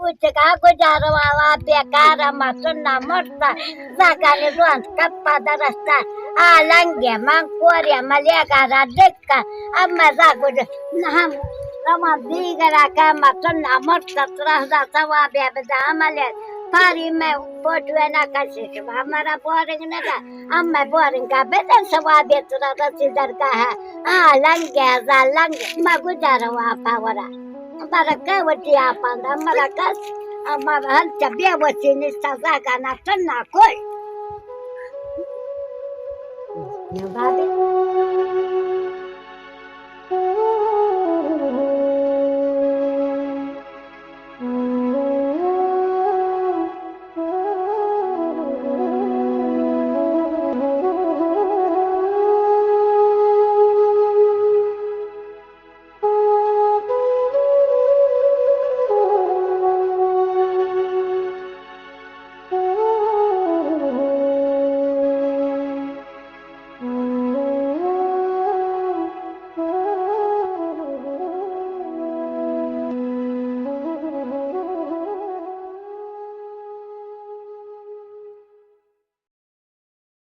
پوچگا گجارو آوا بیکار، اما سنا مرتا، زاگانی زوان کپا درستا، آ لنگے من کوری ملیگا را دکا، اما زا گج ہم رمان دیگرا کا، اما سنا مرتا، ترا دا ثوابے بدا عملے، پاری میں فوٹو نہ کشی، ہمارا بورنگ نہ دا، اما بورنگ کا بدن ثوابے ترا رسی درگاہ، آ لنگے زا لنگ، ما گجارو آپا ورا۔ برکہ وتی آپاں دا مرکز، اما ہنچ بے وسی نشتا زاگانا تنا کوئی۔ یا بابے۔